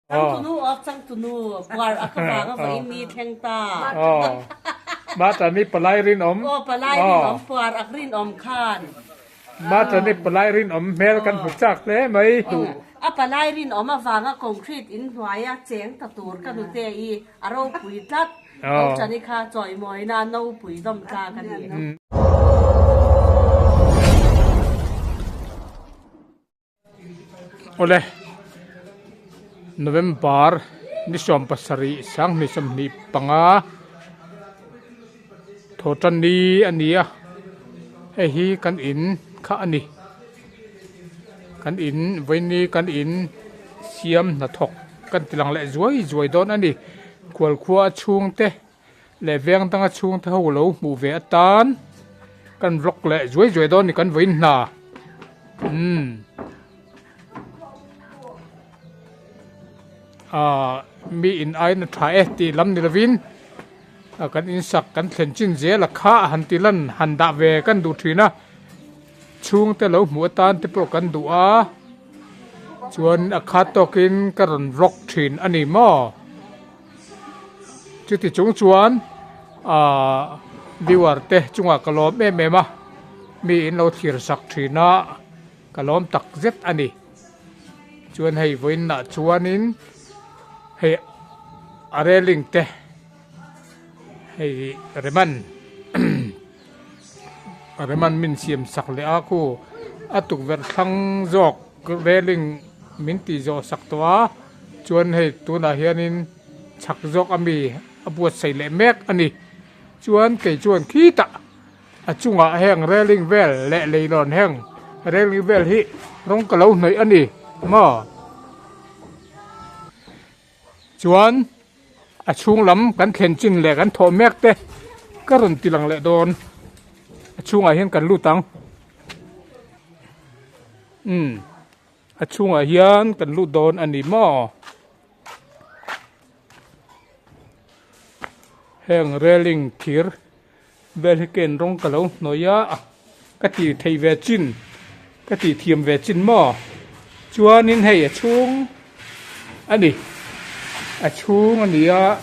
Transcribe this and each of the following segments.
Changtunu of changtunu buar a ka vang a vawiin ni thleng ta. Aw. Matani palai rinawm. Aw palai rinawm puar ak rinawm khan. Matani palai rinawm hmel kan hmu chak hle mai duh. A palai rinawm avanga concrete in hnuaia cheng ta tur ka nute i a ropui tlat. Totani kha chawimawina nopui dawm tlak a ni. Awle November ni 27 2025 thawhtan ni a ni a hei hi kan in kha a ni kan in vawiini kan in siam hnathawk kan ti lang leh zuai zuai dawn a ni khualkhua chhungte. Leh veng danga chhungte ho lo hmuh ve atan kan vlog leh zuai zuai dawn a ni kan vawiin hna umm ah mi in aina tha e tih lam ni lovin kan insak kan thlen chin zel a kha han ti lan han dah ve kan duh thin a chhungte lo hmuh atan te pawh kan duh a chuan a khat tawkin ka rawn vlog thin a ni maw. Chuti chung chuan ahh viewer te chungah ka lawm em em a, mi in lo thlir sak thin a, ka lawm tak zet a ni. Chuan hei vawiinah chuanin hei a railing te hei reman reman min siam sak leh a khu a tukverh thlang zawk railing min tih zawh sak tawh a chuan hei tunah hianin chhak zawk ami a buatsaih leh mek a ni chuan kei chuan khitah a chungah heng railing vel leh leilawn heng railing vel hi rawng ka lo hnawih a ni maw chuan a chhung lam kan thlen chin leh kan thawh mek te ka rawn ti lang leh dawn a chhungah hian kan lut ang umm a chhungah hian kan lut dawn a ni maw heng railing thir Vel hi ken rawng ka lo hnawih a, ka tih theih ve chin, ka tih thiam ve chin maw? Chuanin hei a chhung a ni, a chhung a ni a,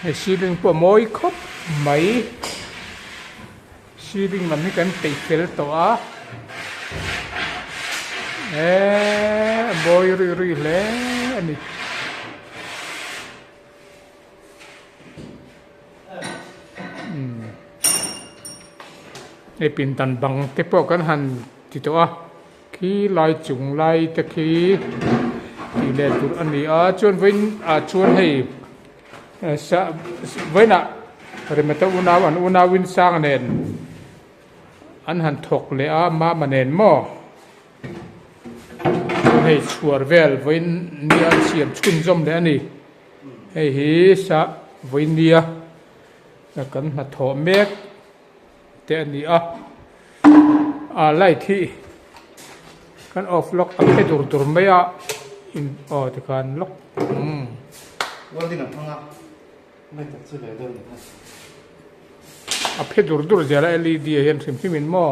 hei ceiling pawh a mawi khawp mai, ceiling lam hi kan peih fel tawh a, eee a mawi rui rui hle a ni. Hei pindan bang te pawh kan han ti tawh a khi lai chung lai te khi tih leh tur a ni a chuan vawiin ah chuan hei vawiinah Remata unau an unauin sang nen an han thawk leh a mama nen maw. Hei chhuar vel vawiin nia siam chhunzawm leh a ni. Hei hi sa vawiin nia kan hnathawh mek te a ni a. Ah light hi kan off lawk a phe dur dur mai a in aw tikhan lawk umm. A phe dur dur zel a led ah hian hrim hrim in maw.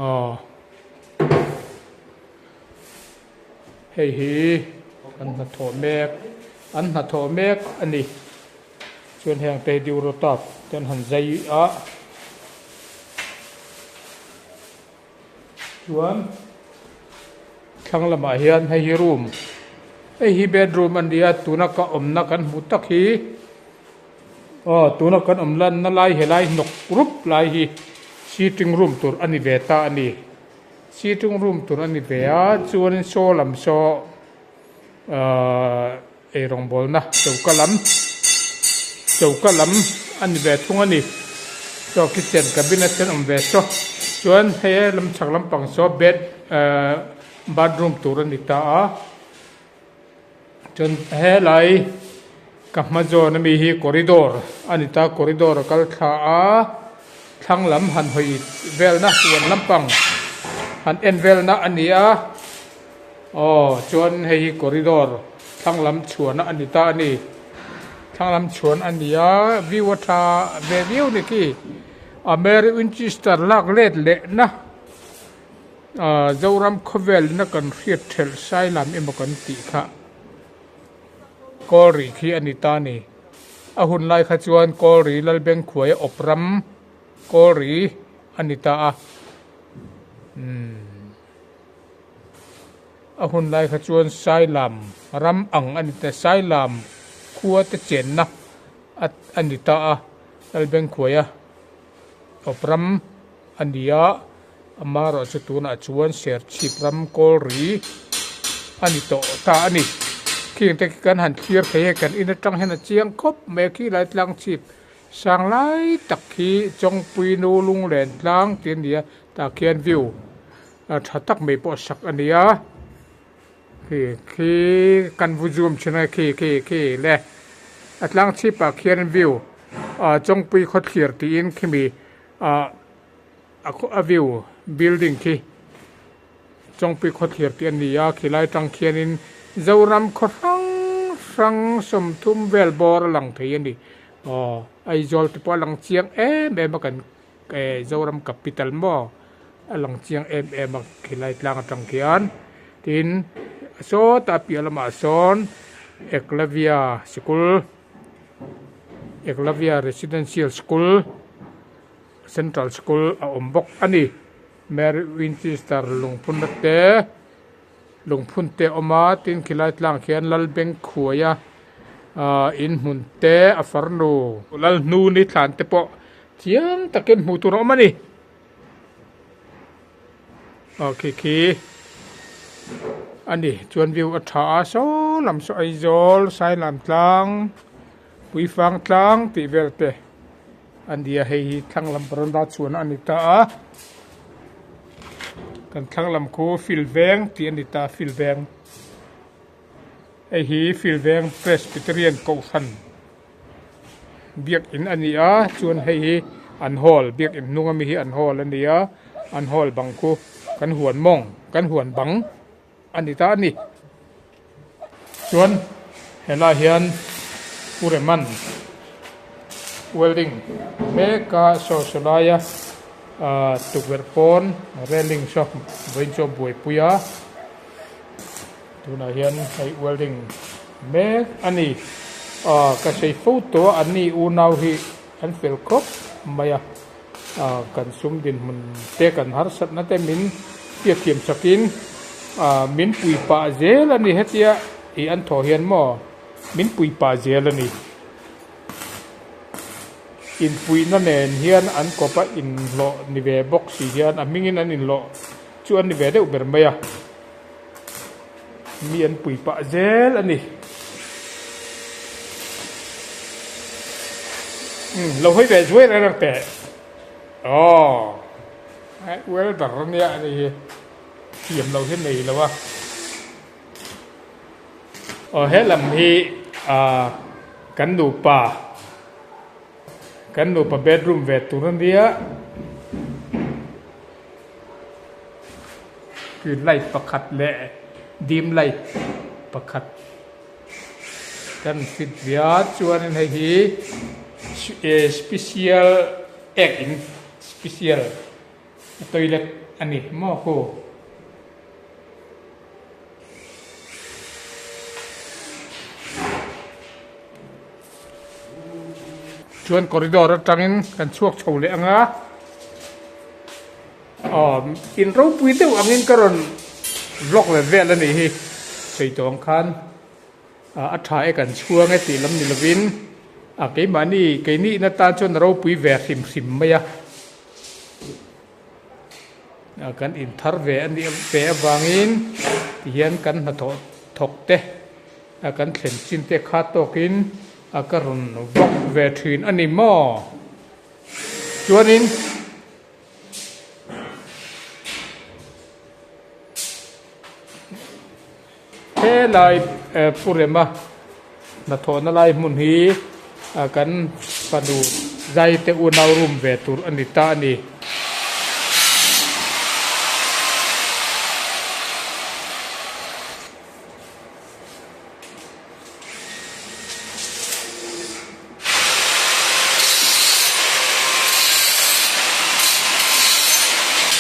Aw hei hi an hnathawh mek an hnathawh mek a ni chuan heng te hi diurotap te an han zai a. Chuan thlang lamah hian hei hi room hei hi bedroom a nia tuna ka awmna kan hmuh tak hi aw tuna kan awm lanna lai helai hnawk rup lai hi sitting room tur a ni ve ta a ni sitting room tur a ni ve a chuanin saw lam saw ahh Eirawngbawlna choka lam choka lam a ni ve thung a ni. Chaw kitchen cabin a then awm ve saw chuan hei lam chhak lampang saw bed ehh bathroom tur a ni ta a. Chuan helai ka hma zawn ami hi corridor a ni ta corridor a kal thla a thlang lam han hawi velna huan lampang han en velna a ni a. Aw chuan hei hi corridor thlang lam chhuahna a ni ta a ni thlang lam chhuan a ni a view a tha ve viau ni khi. A Mary Winchester lak let lehna ah Zoram khawvelna kan hriat thelh sai lam emaw kan tih kha Kawlri khi a ni ta a ni. A hun lai kha chuan Kawlri Lalbengkhuaia awp ram Kawlri a ni ta a. Umm. A hun lai kha chuan Sailam ram ang a ni ta, Sailam khua te chenna a ni ta a, Lalbengkhuaia awp ram a ni a, amaherawh chu tunah chuan Serchhip ram Kawlri a ni tawh ta a ni. Khing te khi kan han thlir thei e, kan in atang hian a chiang khawp mai a, khilai tlang chhip sang lai tak khi Chawngpui nu lunglen tlang tih a ni a, tah khian view tha tak mai pawh sak a ni a khi khi kan vu zoom thin a khi khi khi le a tlang chhip ah khian view ah chawngpui khawthlir tiin khimi ah a view building khi chawngpui khawthlir tih a ni a khilai tang khianin Zoram khaw hrang hrang sawmthum vel bawr a lang thei a ni aw Aizawl te pawh a lang chiang em em a kan Eh Zoram capital maw a lang chiang em em a khilai tlang atang khian tin sawtah a piah lamah sawn Eklavya sikul Eklavya residential school central school a awm bawk a ni Mary Winchester lungphunna te lungphun te a awm a tin khilai tlang khian Lalbengkhuaia ahh inhmun te a farnu Lalhnuni thlan te pawh chiang takin hmuh tur a awm a ni aw khi khi a ni chuan view a tha a saw lam saw Aizawl Sailam tlang Puifang tlang tih vel te a ni a hei hi thlang lam veranda chhuahna a ni ta a kan thlang lam khu field veng tih a ni ta field veng hei hi field veng Presbyterian kohhran biakin a ni a chuan hei hi an hall biakin hnung ami hi an hall a ni a an hall bang khu kan huan mawng kan huan bang a ni ta a ni chuan helaiah hian Pu Reman welding mek a saw saw laia ahh tukverh pawn railing saw vawiin chu a buaipui a tunah hian hei welding mek a ni ahh ka sawi fo tawh a an ni unau hi an fel khawp mai a. ah kan sum dinhmun te kan harsatna te min hriatthiam sakin ah min pui pah zel a ni hetia ih an thawh hian maw min pui pah zel a ni inpuihna nen hian an kawp a inhlawh ni ve bawk si hian a hmingin an inhlawh chu an ni ve deuh ber mai a mi an pui pah zel a ni. Umm lo hawi ve zuai reng reng teh aw welder ania a ni hi thiam lo hi nei lo a aw he lam hi ah kan nupa kan nupa bedroom ve tur ania. Green light pakhat leh dim light pakhat kan fit ve a chuanin hei hi special ek in special toilet a ni maw khu. Chuan corridor atangin kan chhuak chho leh ang a. Aw in ropui deuh angin ka rawn vlog ve vel a nih hi sawi tawh ang khan a tha e kan chhuang e tih lam ni lovin a keimahni keini na tan chuan a ropui ve hrim hrim mai a kan in thar ve a nih ve avangin tihian kan hnathawh thawk te a kan thlen chin te kha tawkin a ka rawn vlog ve thin a ni maw chuanin. Helai Pu Rema hnathawhna lai hmun hi kan fanu zai te unau room ve tur a ni ta a ni.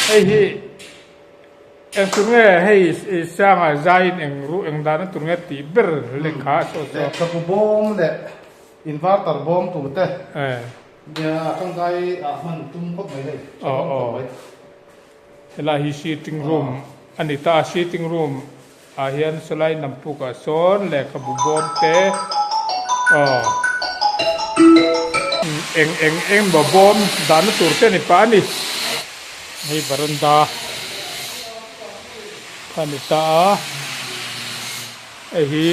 Hei hi eng tur nge hei sanga zaiin eng ruh eng dahna tur nge tih ber lehkha a saw saw. Lehkhabu bawm leh inverter bawm tur te nia tangkai ah hman tum khawp mai hei. Aw aw. Helai hi sitting room a ni ta a, sitting room ah hian sawlai nampuk ah sawn lehkhabu bawm te aw eng eng eng maw bawm dahna tur te a ni pah a ni. Hei veranda kha a ni ta a, hei hi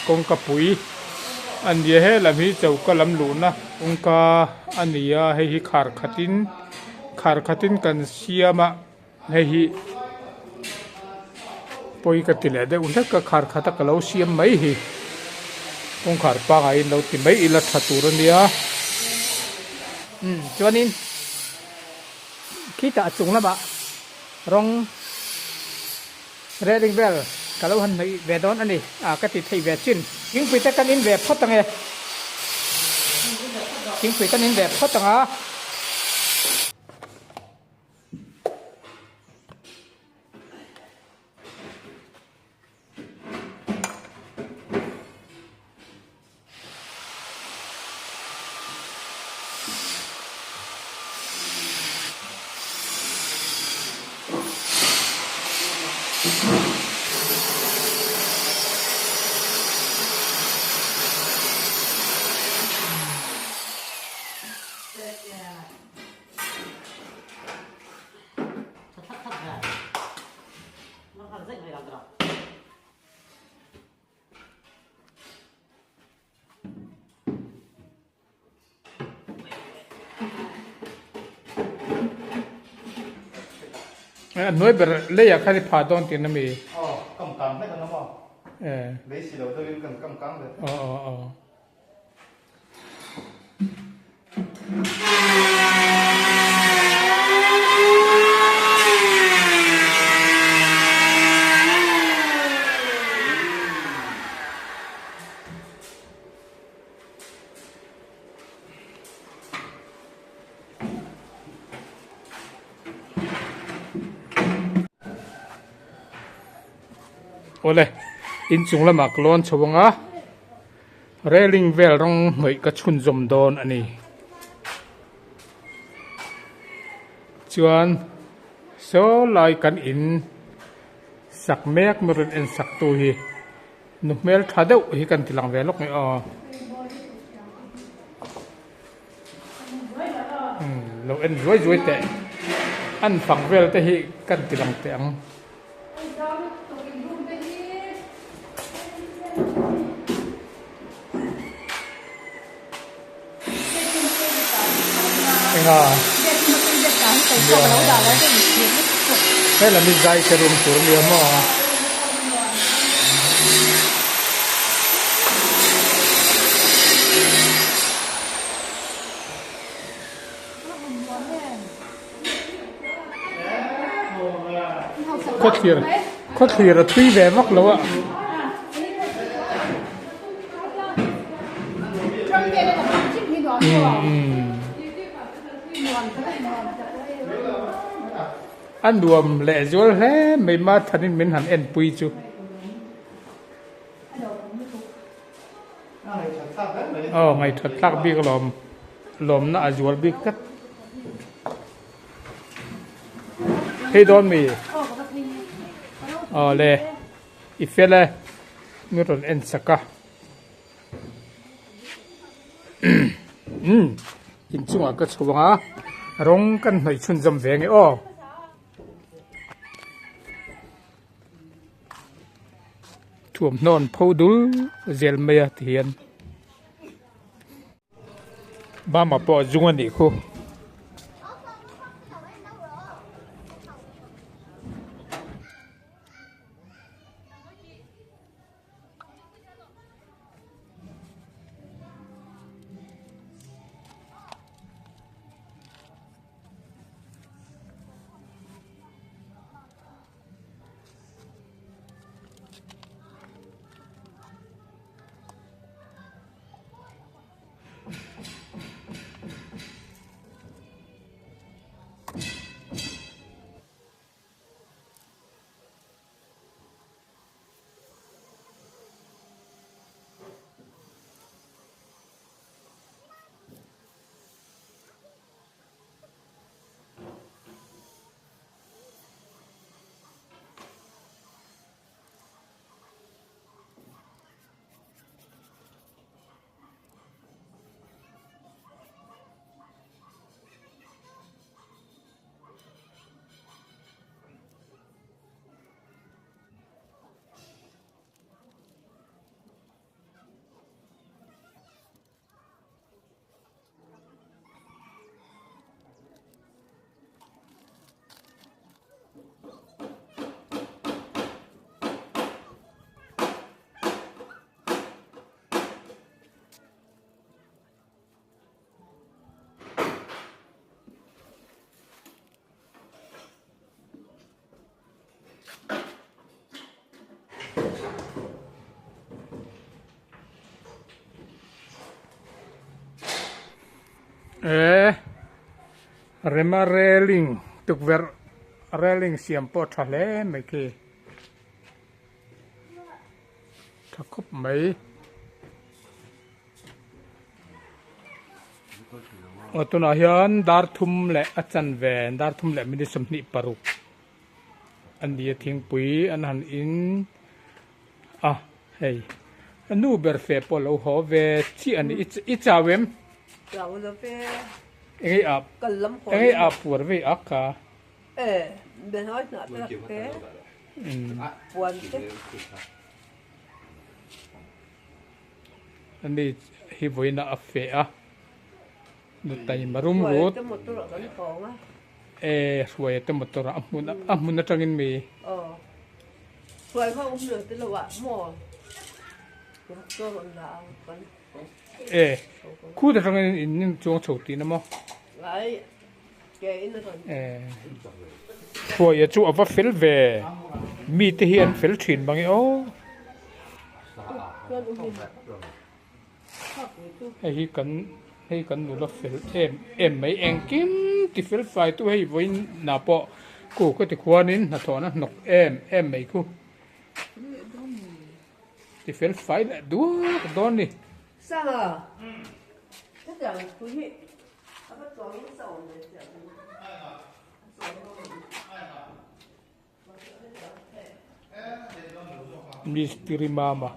kawngka pui a ni a, helam hi choka lam luhna kawngka a ni a, hei hi khar khatin khar khatin kan siam a. Hei hi pawi ka ti leh deuh hlek a khar khat a ka lo siam mai hi kawngkhar pangai in lo ti mai ila tha tur a nia. Umm chuanin khitah a chung lamah rawng railing vel ka lo han hnawih ve dawn a ni a ka ti thei ve chin. Thingpui te kan in ve phawt ang e. Thingpui kan in ve phawt ang a. A hnuai ber leiah khan i phah dawn tihna mi? Aw, kam kang hlek an awm a. Lei si lo deuhin kan kam kang leh. Aw aw aw. Awle, inchung lamah ka lawn chho ang a. Railing vel rawng hnawih ka chhunzawm dawn a ni. Chuan saw lai kan in sak mek mi rawn en sak tu hi nu hmel tha deuh hi kan ti lang ve lawk mai aw. Umm lo en zuai zuai teh an fang vel te hi kan ti lang teh ang. Enga helam hi zai te room tur a nia maw. Khawthlir khawthlir a thui ve vak lo a. A nuam leh zual hle mai ma thanin min han enpui chu. Aw ngaihṭhat thlak bik alawm lawmna a zual bik tlat. Phei dawn mi? Aw le i fel e mi rawn en sak a. Umm inchungah ka chho ang a rawng kan hnawih chhunzawm ve ang e aw. Thuamhnaw an pho dul zel mai a ti hian Bama pawh a zung a nih khu. E rema railing tukverh railing siam pawh tha hle mai khi tha khawp mai. Aw tunah hian dar thum leh a chanve dar thum leh minute 26 a ni a thingpui an han in a hei a nu ber fe pawh a lo haw ve chiah a ni i chau em? Chau lo ve. Engei ah engei ah puar vei ak ka. E behawi hnah te te puan te. Ani hi vawiinah a feh a nutai marum rut e hruaia te motor ah a hmun a hmun atangin mi e khut atangin in in chuang chho tihna maw e hruaia chu a va fel ve mite hi an fel thin mange aw. Hei hi kan hei kan nula fel em em mai engkim ti fel fai tu hei vawiin nah pawh ku ka ti khuanin hnathawhna hnawk em em mai khu ti fel fai leh duak dawn ni. Mistiri mama.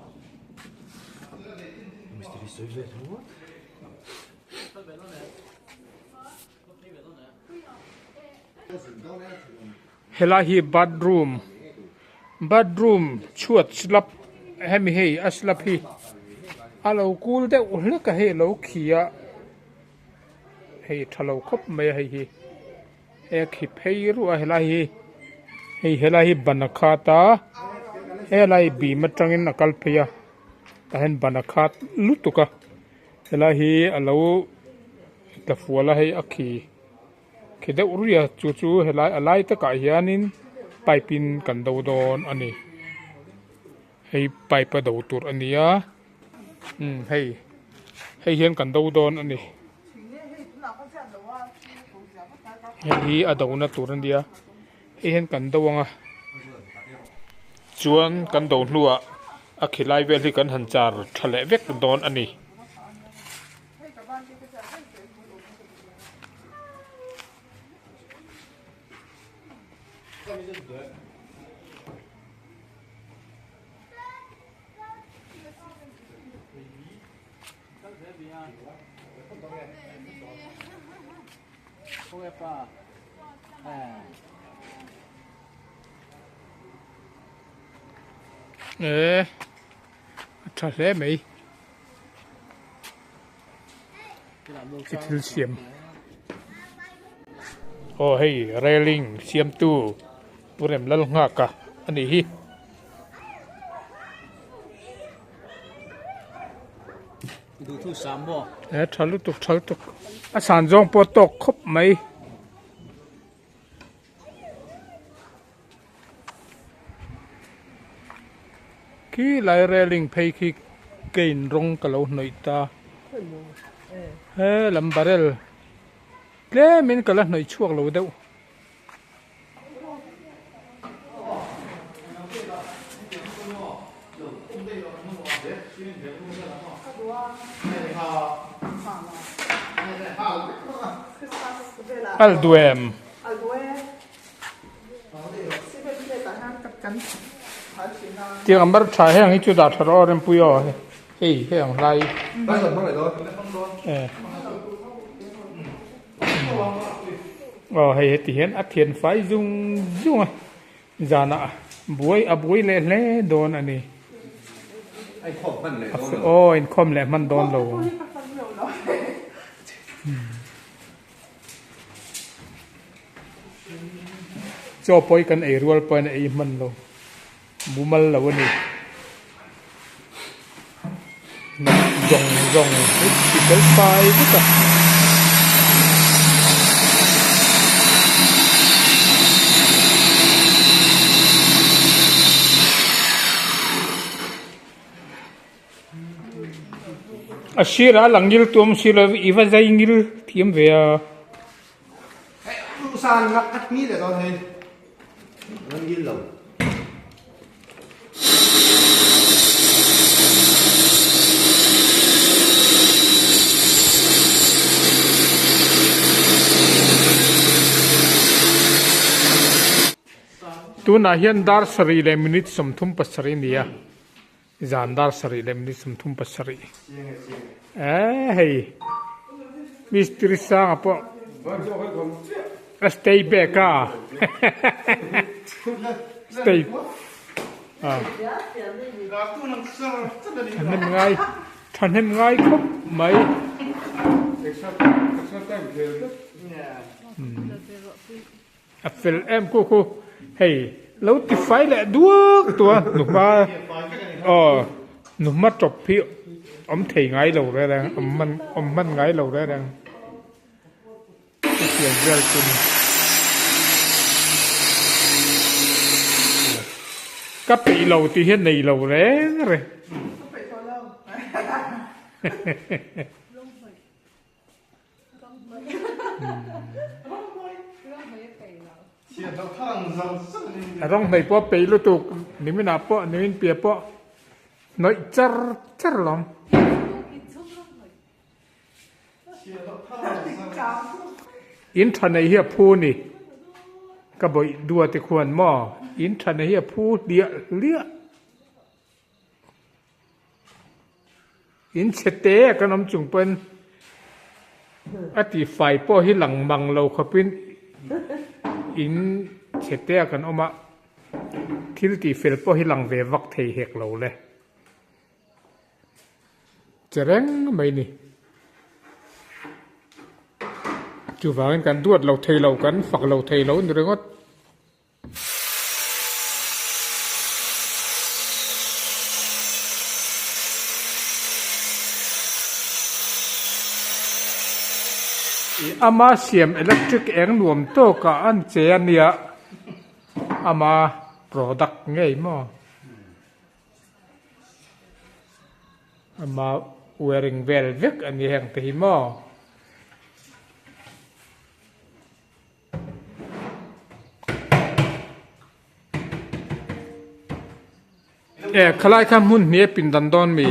Helai hi bathroom bathroom chhuat slab hemi hei a slab hi a lo kul deuh hlek a hei a lo khi a hei tha lo khawp mai a hei hi. He khi phei ruah a helai hi hei helai hi ban a khat a helai bim atangin a kal phei a tah hian ban a khat lutuk a helai hi a lo tla fual a hei a khi khi deuh ruih a chu chu helai a lai takah hianin pipe in kan do dawn a ni hei pipe a do tur a ni a umm hei hei hian kan do dawn a ni. Hei hi a do na tur a nia hei hian kan do ang a chuan kan do hnuah a khilai vel hi kan han char tha leh vek dawn a ni. Eee a tha hle mai i thil siam aw hei railing siamtu Pu Remlalnghaka a nih hi. He tha lutuk tha lutuk a san zawng pawh a tawk khawp mai. Khi lai railing phei khi cane rawng ka lo hnawih ta he lam barrel tlemin ka la hnawih chhuak lo deuh. Al duem. Tiang a mar tha heng hi chu dah tha rawh aw Rempuii aw hei heng hlai. Aw hei heti hian a thian fai zung zung a zanah buai a buai leh hle dawn a ni aw inkhawm leh hman dawn lo chaw pawh hi kan ei rual pawhin a ei hman lo. Mumal lo a ni. Hnam zawng zawng hi ti fel fai vek a. A sirah a lang ngil tuam si lo i va zai ngil thiam ve a. Hei san ngak khat mi le dawn hei. An ngil lo. Tunah hian dar sarih leh minute 37 a ni a, zan dar sarih leh minute 37. Eee hei mistiri sanga pawh a stay back a stay thahnem ngai thahnem ngai khawp mai. A fel em khu khu hei lo ti fai leh duak tua nuhma aw nuhma tawp hi awm thei ngai lo reng reng awm hman awm hman ngai lo reng reng hetiang vel chu ni ka peih lo tih hian nei lo reng reng. Rawng hnei pawh peih lutuk niminah pawh nimin piah pawh hnawih char char lawm. In tha nei hi a phu ni ka bawih dua te khuan maw in tha nei hi a phu hliah hliah. In chhe te a kan awm chung pawn a tih fai pawh hi lang mang lo khawpin in chhe te a kan awm a, thil tih fel pawh hi lang ve vak thei hek lo le. Che reng mai ni. Chuvangin kan duat lo thei lo, kan fak lo thei lo ni ringawt. Ama siam electric eng nuam tawkah an che a nia ama product ngei maw ama wiring vel vek a ni heng te hi maw. E khalai kha hmun hnih a pindan dawn mi?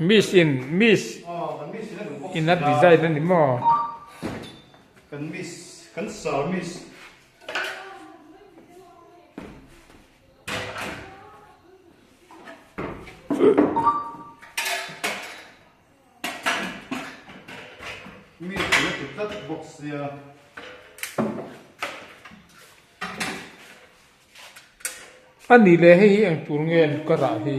Miss in miss in a design a ni maw? Kan miss kan sir miss. Mi a ti tlat bawk sia. A nih leh hei hi eng tur nge ka rah hi?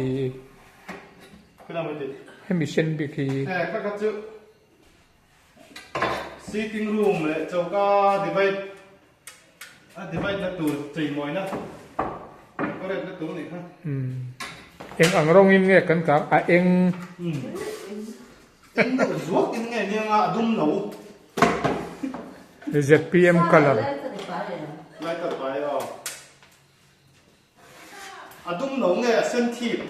Hemi sen bik hi. He kha kha chu sitting room leh choka divide A divide na tur cheimawi na decorate na tur nih kha. Eng ang rawng in nge kan kang a eng. Eng deuh zuak in nge nia nga a dum lo. ZPM colour. Lighter pai aw. A dum lo nge a sen thip.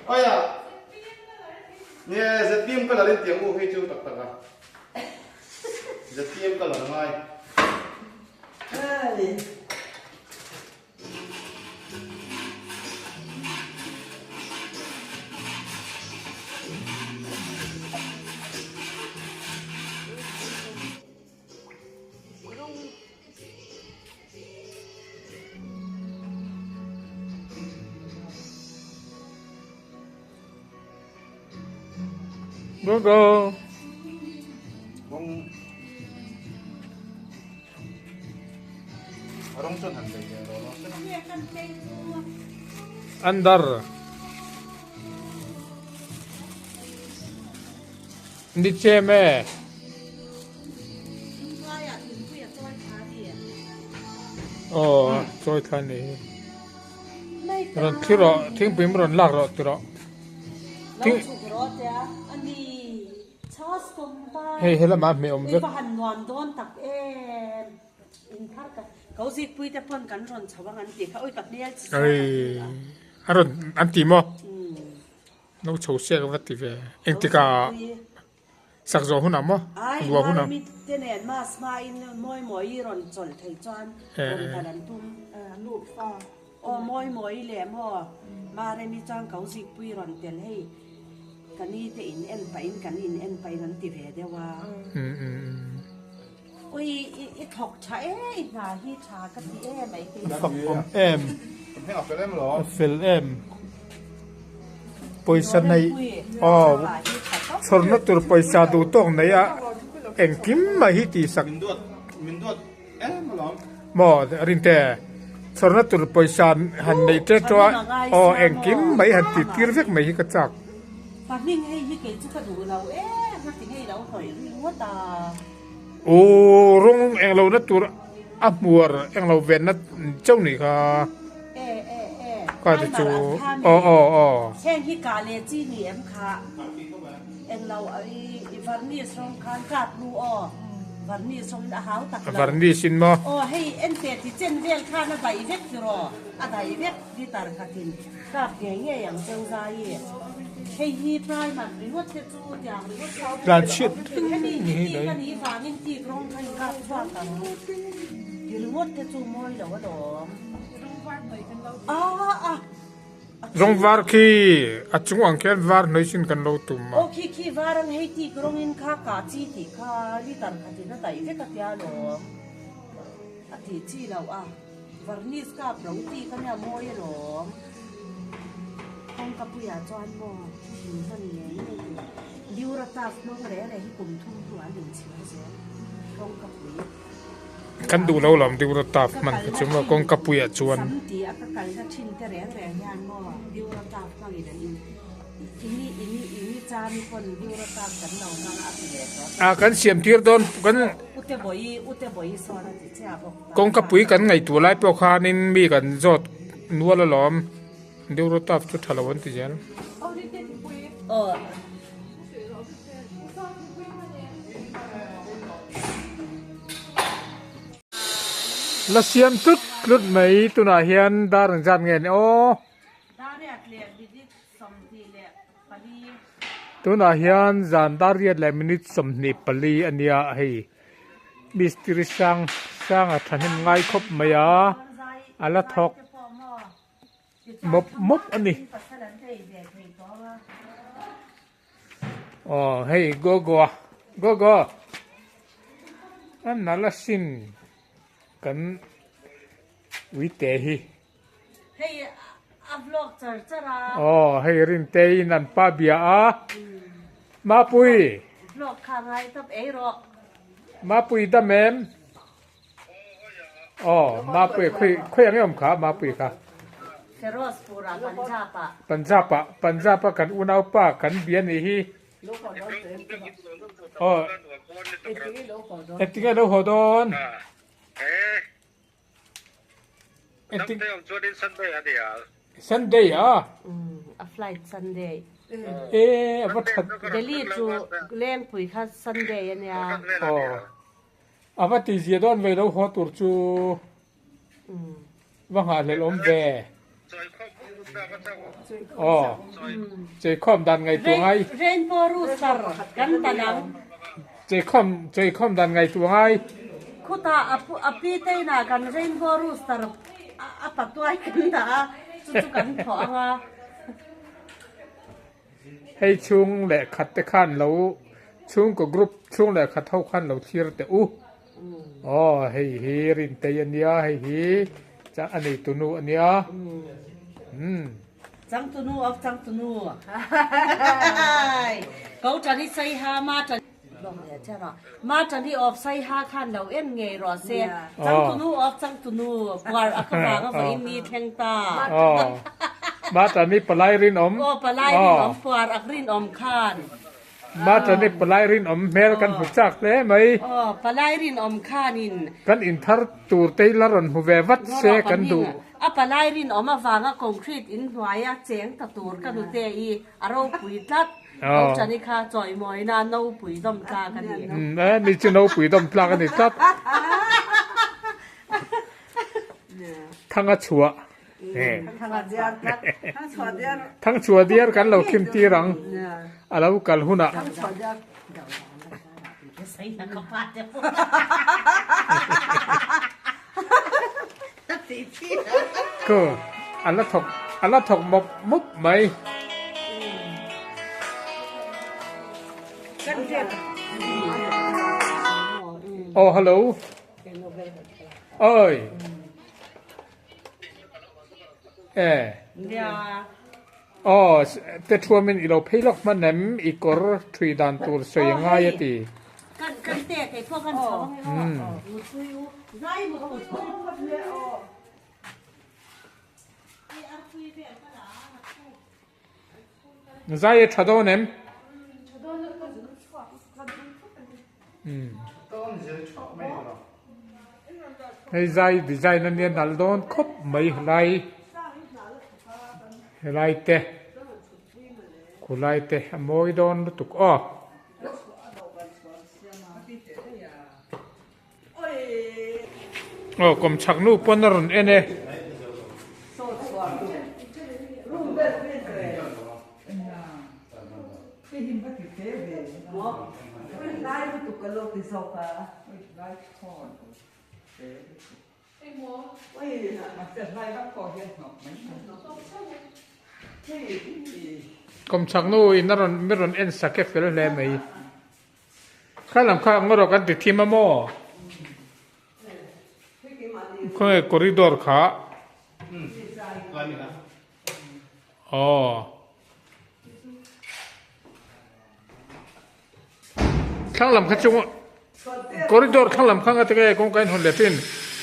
Aia. Nge ZPM colour in tiang u hei chu tak tak a. ZPM colour a ngai. Go go. Rawng rawng chuan han lei leh lo lo se. Andar. Ni chem e. Aw chawi thla ni hi. Rawn thi rawh thingpui rawn lak rawh ti rawh. Hei he lamah hmeh awm vek. Ko zikpui te pawn kan rawn chho ang an tih kha, ui ka hmel chi sawn a ti a. A rawn an ti maw? No chho se ka va ti ve. Engtika sak zawh hunah maw? Ai, Luah hunah. Maremi te nen mass hmain mawi mawi rawn chawlh thei chuan rawn kal an tum. Aw mawi mawi leh maw? Maremi chuan ko zikpui rawn tel hei ka ni te in en pahin kan in en pahin an ti ve deuh a. Ui i thawk tha e i hna hi tha ka ti em ai kei. A fak awm em. A fel em. Pawisa nei aw chhawrna tur pawisa duh tawk nei a engkim mai hi tih sak. Min duat min duat em alawm. Maw Rinte chhawrna tur pawisa han nei tet tawh a aw engkim mai han tih tir vek mai hi ka chak. Pahming hei hi kei chu ka duh lo em a ti ngei lo hnawih ringawt a. Aw rawng eng lo na tur a hmuar eng lo ven na chauh nih kha. E e e Ka ti chu aw aw aw. Heng hi kah leh chi ni em kha eng lo i varnish rawng khan kap lu aw varnish rawng in a hau tak lo. Varnish in maw. Aw hei en te ti chen vel khan a daih vek tiraw a daih vek litre khatin kap ngei ngei ang cheu zai i hei hi primer ringawt te chu Tlan chhiat reng ni hi dai. Rawng var khi a chung ang khian var hnawih chin kan lo tum a. Kawngkapuiah chuan maw thing hman ngei ngei tur Durataf hmang reng reng hi kum thum hnuah an inchhir zel Kawngkapui. Kan duh lo lam Durataf hman kha chu maw Kawngkapuiah chuan. Sam ti a ka kalna thin te reng reng hian maw Durataf hmangin an in ini ini ini chami pawn Durataf kan lo hmang a a ti leh tawh. A kan siam tir dawn kan. Ute bawihi ute bawihi sawn a ti chiah bawk. Kawngkapui kan ngaihtuah lai pawh khanin mi kan zawt nual alawm Durotaf chu tha lo an ti zel. La siam tlut tlut mai tunah hian dar an zat nge ni aw. Tunah hian zan dar riat leh minute 24 a nia hei. Mistiri sang sanga thahnem ngai khawp mai a, a la thawk mawp mawp a ni. Aw hei gogo a gogo a nalh asin kan uite hi. Hei a vlog char char a. Aw hei Rinteiin an pa bia a. Mapui. Vlog kha ngai tawp ei rawh. Mapui dam em? Aw Mapui khawi khawi ang em kha Mapui kha. Ferozpur ah Punjab ah. Punjab ah Punjab a kan unaupa kan bia nih hi. Aw engtinge lo haw dawn? Sunday awm chuan in Sunday a nia. Sunday a? A flight Sunday. E a va that. Delhi chu Lengpui kha Sunday a nia. Aw. A va ti zia dawn ve lo haw tur chu va nghahhlelh awm ve. Aw. Cheikhawm dan ngaihtuah ngai. Rainbow rooster kan tan ang. Cheikhawm cheikhawm dan ngaihtuah ngai. Khutah a pu a pi te inah kan rainbow rooster a patuai kan dah a, chu chu kan thawh ang a. Hei chhung leh khat te khan lo chhungkaw group chhung leh khat ho khan lo thlir teh u. Aw hei hi Rintei a nia hei hi a neitunu a nia. Umm. Changtunu of changtunu. Ko tani Saiha ma tani ma tani of Saiha khan lo en ngei rawh se. Changtunu of changtunu puar a ka vang a vawiin ni thleng ta. Ma tani palai rinawm. Aw palai rinawm puar ak rinawm khan. Ma tani palai rinawm hmel kan hmu chak hle mai. Aw palai rinawm khanin. Kan inthar tur te la rawn hmu ve vat se kan duh. A palai rinawm avanga concrete in hnuaia cheng ta tur ka nute i a ropui tlat. Ko tani kha chawimawina nopui dawm tlak a ni. Umm e ni chu nopui dawm tlak a ni tlat. Thanga chhuah. Thang chhuah diar kan lo khim tir ang. A lo kal hunah. Ku a la thawk a la thawk mawp mawp mai. Aw hello. Oi. E. Aw te thuamin i lo phei lawk hman em i kawr thui dan tur sawi a ngai a ti. Zai a tha dawn em? Hei zai design a nia nalh dawn khawp mai helai helai te khulai te a mawi dawn lutuk aw. Aw kawmchhak nu pawn a rawn en e. Kawmchhak nu in a rawn mi rawn en sak e fel hle mai. Kha lam kha ngaw rawh kan ti thim a maw? Khawnge corridor kha? Aw. Thlang lam kha chu corridor thlang lam kha nga tinge kawngka in hawn leh thin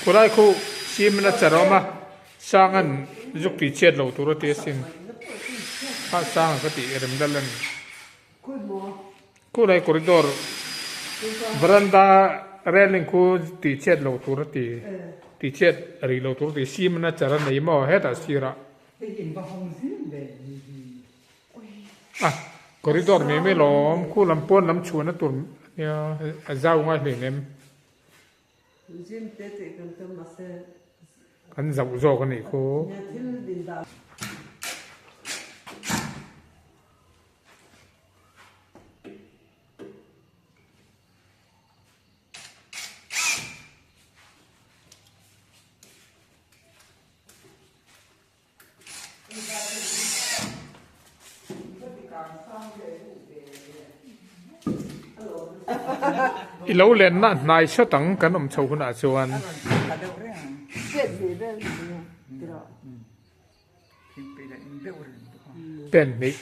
khulai khu cement a char a awm a sang an zuk tih chhiat loh tur a ti asin kha sang a ka tih rem dal a ni. Khulai corridor veranda railing khu tih chhiat loh tur a ti tih chhiat rih loh tur a ti cement a char a nei maw hetah sirah. A corridor mai mai lawm khu lam pawn lam chhuahna tur ania a zau ngai hlein em. Kan zauh zawk a nih khu. I lo lenna hnai sawt ang kan awm chho hunah chuan. Pen hnih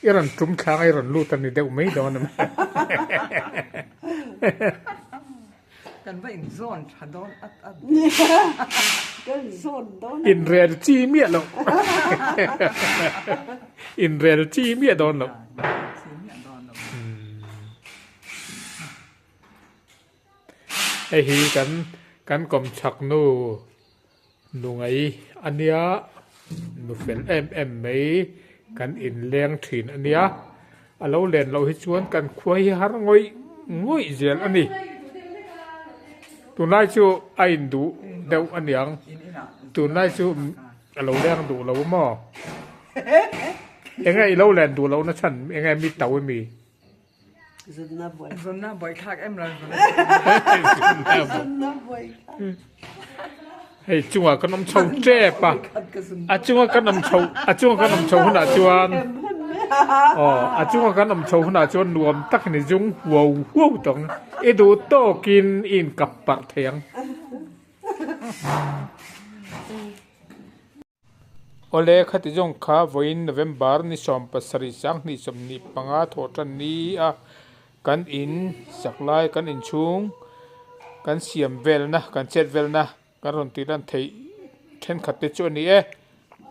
i rawn tum thlanga i rawn lut a ni deuh mai dawn a mi. Kan va inzawn tha dawn at at. Inrel chi miah loh. Inrel chi miah dawn loh. Hei hi kan kan kawmchhak nu Nungai a nia nu fel em em mai kan inleng thin a nia a lo len loh hi chuan kan khua hi har ngawih ngawih zel a ni tunlai chu a induh deuh a niang tunlai chu a lo leng duh lo maw enge i lo len duh lohna chhan enge mi to a mi. Zunna buai. Zunna buai thlak em lo. Zunna buai thlak. Hei chungah kan awm chho tep a. A chunga kan awm chho a chunga kan awm chho hunah chuan aw a chunga kan awm chho hunah chuan nuam tak ni zung huau huau tawng i duh tawkin i inkap parh thei ang. Awle, khati zawng kha vawiin November ni 17 2025 thawh tan ni a kan in sak lai kan inchhung kan siam velna kan chet velna kan rawn tih lan theih thenkhat te chu a ni e.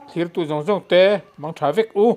Thlirtu zawng zawng te mang tha vek u.